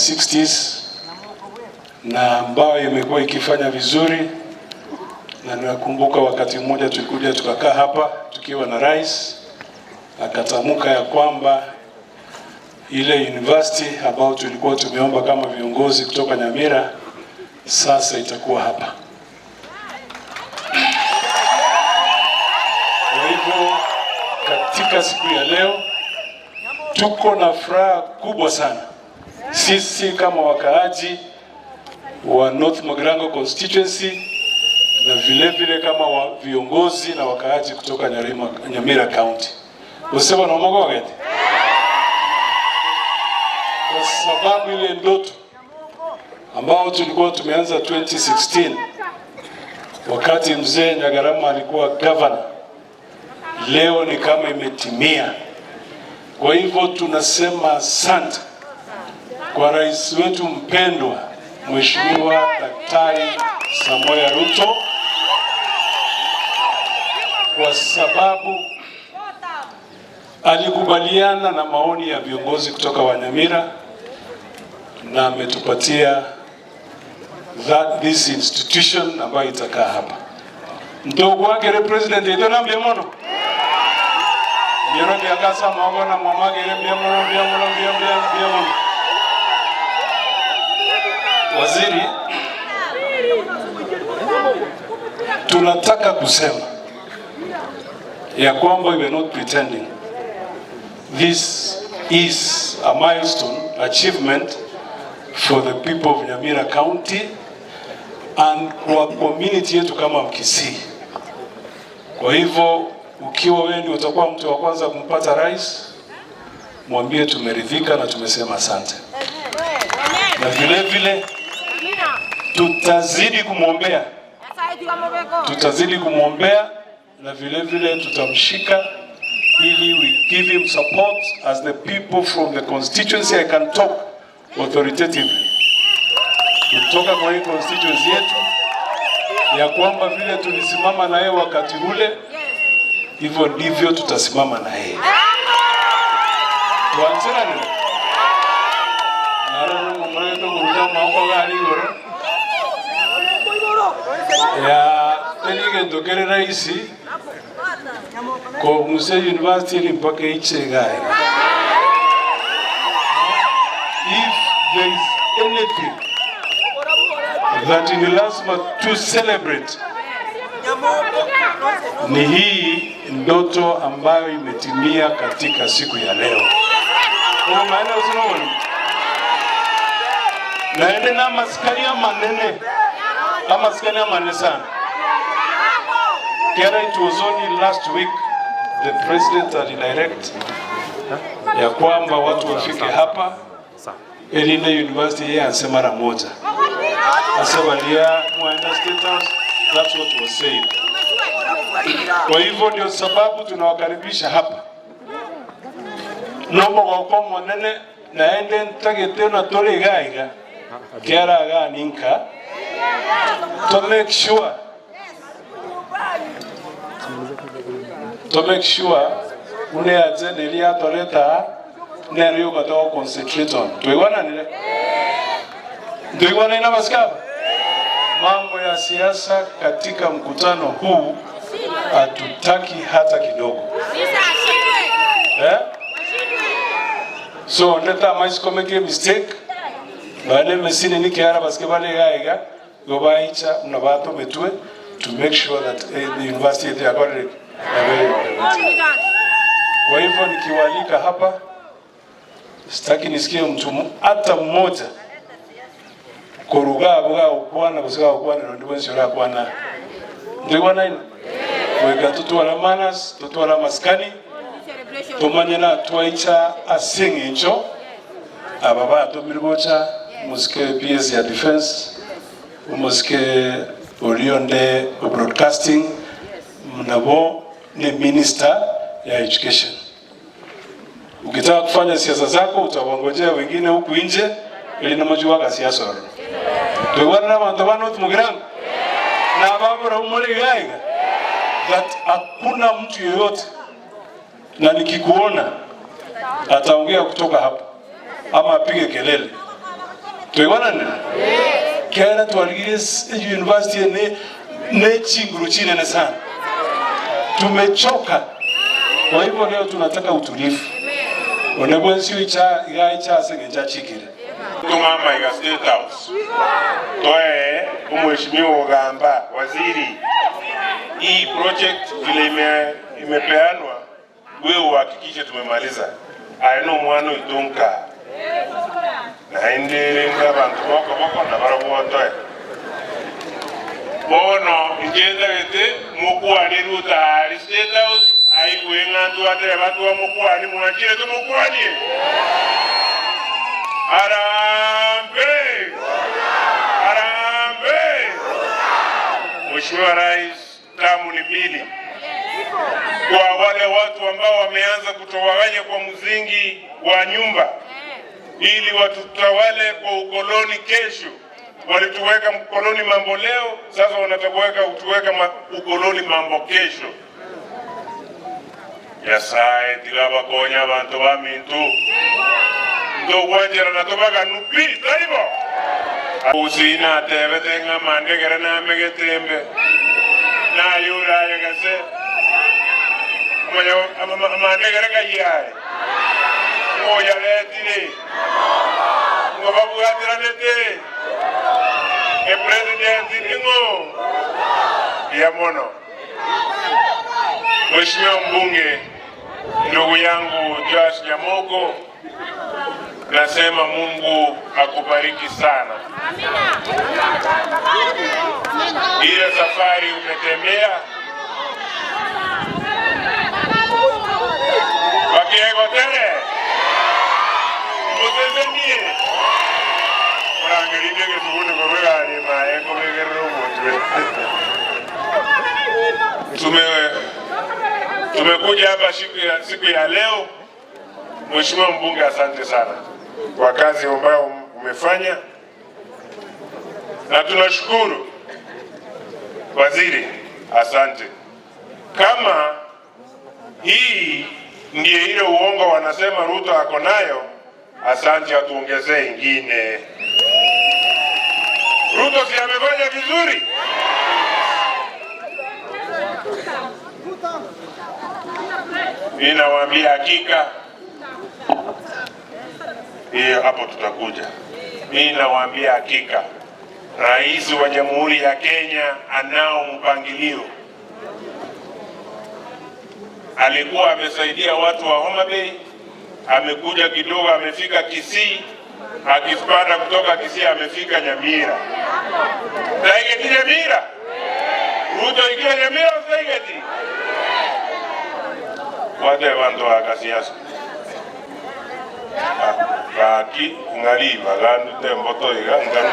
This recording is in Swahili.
60s na ambayo imekuwa ikifanya vizuri, na nakumbuka wakati mmoja tulikuja tukakaa hapa tukiwa na rais, akatamka ya kwamba ile university ambayo tulikuwa tumeomba kama viongozi kutoka Nyamira sasa itakuwa hapa. Kwa hivyo katika siku ya leo tuko na furaha kubwa sana sisi kama wakaaji wa North Mugirango constituency na vile vile kama wa viongozi na wakaaji kutoka Nyamira County. Usema na mogogete, kwa sababu ile ndoto ambao tulikuwa tumeanza 2016 wakati mzee Nyagarama alikuwa governor, leo ni kama imetimia. Kwa hivyo tunasema asante kwa rais wetu mpendwa Mheshimiwa Daktari Samoei Ruto kwa sababu alikubaliana na maoni ya viongozi kutoka Wanyamira na ametupatia that this institution ambayo itakaa hapa. Ndogo wake president ito mono nyero kiakasa mogo na mama kere mbia mono mbia mono mbia mbia mbia mono. Waziri, tunataka kusema ya kwamba we are not pretending. This is a milestone achievement for the people of Nyamira County and kwa community yetu kama Kisii. Kwa hivyo ukiwa wewe ndio utakuwa mtu wa kwanza kumpata rais, mwambie tumeridhika na tumesema asante, na vile vile tutazidi kumwombea, tutazidi kumwombea na vile vile tutamshika ili we give him support as the people from the constituency. I can talk authoritatively kutoka kwa hii constituency yetu ya kwamba vile tulisimama na yeye wakati ule, hivyo ndivyo tutasimama na yeye. Twanzirane naro mumreto kuruta moko gari igoro ya telige kere raisi ko Muse University ni mpaka ichegae. If there is anything that ni lazima to celebrate ni hii ndoto ambayo imetimia katika siku ya leo. Naende na maskani manene amaskani manene sana. Kera, it was only last week the president alidirect ya kwamba watu wafike hapa Elinde University, yeye anasema mara moja asabalia mwenda State House, that's what was said. Kwa hivyo ndio sababu tunawakaribisha hapa nombo goko monene naende ntagete na tore gaiga kera ga ninka to make sure une agenda iria atwareta nero yogata concentrate on tuigwananire tuigwanane na masikaba. Mambo ya siasa katika mkutano huu hatutaki hata kidogo, eh? So ndeta maikomeke mistake bane mesini nikiara basike bale gaiga go baicha na bato metue to make sure that the university yetu ya very. Kwa hivyo nikiwalika hapa sitaki nisikie mtu hata mmoja koruga buga ukwana busiga ukwana ndo ndibwensi kwana ndibwana ino weka tutwala manas tutwala maskani tumanye na twaicha asing'encho aba batumirwe musike PS ya defense musike olionde broadcasting mnabo ni minister ya education. Ukitaka kufanya siasa zako utawangojea wengine huku nje ili namajuwaga siasa oro twigwana na bantu ba North Mugirango na babura umuri gaiga that hakuna mtu yoyote, na nikikuona ataongea kutoka hapa ama apige kelele, Twigwanane? Kera twarigire university ne chinguru chinene sana. Tumechoka. Kwa hivyo leo tunataka utulivu. Onebwensi icha iga icha sengenja chikire. Tumama iga State House. Toe umheshimiwa Ogamba waziri, hii project vile imepeanwa, wewe uhakikishe tumemaliza. Aino mwana itunka naindiringa abantu boko boko na barabwotoe bono injendagete mukwani rutari State House aigwe ng'antu atere batu mukwani mwachire tumukwani. Harambee! Harambee! Mheshimiwa Rais, tamu ni mbili. Kwa wale watu ambao wameanza kutowaganya kwa mzingi wa nyumba ili watutawale kwa ukoloni kesho. Walituweka mkoloni mambo leo, sasa wanataka kutuweka ukoloni mambo kesho. Nyasaye tigabakonya abantu ba mintu ndogwanjera tobaga nupi taibo usina atebete ng'a mandegere namegetembe nayuraye gase amandegere kayiare ngoyaretire ngobabwatiranete epresident ning'o ya mono. Mheshimiwa mbunge ndugu yangu Joash Nyamoko, nasema Mungu akubariki sana. Ile safari umetembea wakiegotele musesenie murangerinde gesugune korwegani maye kobegerera omutwe. Tumekuja hapa siku ya leo. Mheshimiwa mbunge, asante sana kwa kazi ambayo umefanya, na tunashukuru waziri, asante. Kama hii ndiye ile uongo wanasema Ruto ako nayo, asante, atuongezee ingine. Ruto si amefanya vizuri? Mimi nawaambia hakika hiyo hapo tutakuja. Mimi nawaambia hakika, Rais wa Jamhuri ya Kenya anao mpangilio. Alikuwa amesaidia watu wa Homa Bay, amekuja kidogo, amefika Kisii, akipanda kutoka Kisii amefika Nyamira. Saigeti Nyamira? Ruto ikiwa Nyamira saigeti? Wate bantu bakasiasa baki ng'ali bagandu temboto iga nganu.